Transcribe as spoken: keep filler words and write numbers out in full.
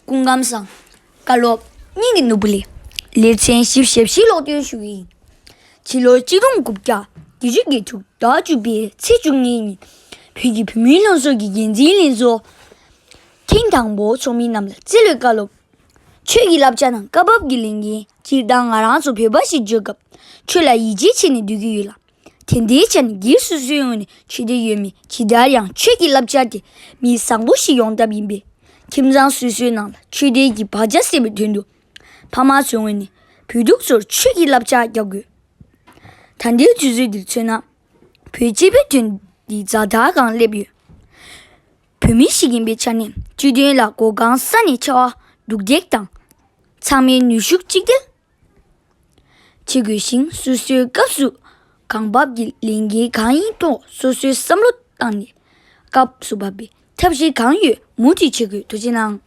སྐུ་ཁམས་བཟང་། བཀའ་སློབ་སྙིང་གི་ནོར་བུ་ལས། ལེ་ཚན་བཞི་བཅུ་ཞེ་བཞི་ཀློག་འདོན་ཞུ་གི་ཡིན། ཕྱི་ལོ་གཅིག་སྟོང་དགུ་བརྒྱ་བརྒྱད་ཅུ་གི་དྲུག་ཟླ་བཅུ་པའི་ཚེས་བཅུ་གཉིས་ཉིན། བོད་ཀྱི་བུད་མེད་སློབ་གསོ་གི་འགན་འཛིན་ལྷན་ཚོགས། ཐེངས་དང་པོ་ཚོགས་མི་རྣམས་ལ་བརྩེ་བའི་བཀའ་སློབ། ཆོས་ཀྱི་བསླབ་བྱ་ནང་བཀའ་བབས་ཀྱི་ལས་འགན། སྤྱིར་བཏང་ང་རང་ཚོ་བོད་པ་ཞིག་བརྗོད་སྐབས། ཆོས་ལ་ཡིད་ཆེས་བྱས་ནས་སྡོད་ཀྱི་ཡོད་ལ། དེ་འདྲའི་ཆ་ནས་སྒེར་སོ་སོའི་ངོས་ནས་ཆོས་དད་ཡོད་མེད། ཇི་ལྟར་ཡང་ཆོས་ཀྱི་བསླབ་བྱ་དེ་མི་བཟང་པོ་ཞིག་ཡོང་ཐབས་ཡིན་པས། ཁྱིམ་ཚང་སོ་སོའི་ནང་ལ་ཆོས་དད་ཀྱི་བག་ཆགས་སད་པའི་དོན་དུ། ཕ་མ་ཚོའི་ངོས་ནས་བོད་ཕྲུག་ཚོར་ཆོས་ཀྱི་བསླབ་བྱ་རྒྱག་དགོས། ད་ལྟའི་དུས་ཚོད་འདིར་མཚོན་ན། བོད་སྤྱི་པའི་དོན་འདི་ཛ་དྲག་སྒང་སླེབས་ཡོད། བོད་མི་ཞིག་ཡིན་པའི་ཆ་ནས་སྤྱི་དོན་ལ་མགོ་རྐང་ས་ནས་ཕྱར་བ་སྒྲུག་འདེགས་དང་། ཚང་མས་ནུས་ཤུགས་གཅིག་སྒྲིལ་བྱེད་དགོས་ཤིང་། སོ་སོའི་སྐབས་སུ་གང་བབས་ཀྱི་ལས་འགན་གང་ཡིན་ཐོག་སོ་སོའི་བསམ་བློ་བཏང་ནས། སྐབས་སུ་བབས་པའི་ཐབས་ཤེས་གང་ཡོད་མུ་མཐུད་བྱེད་དགོས། ཐུགས་རྗེ་གནང་།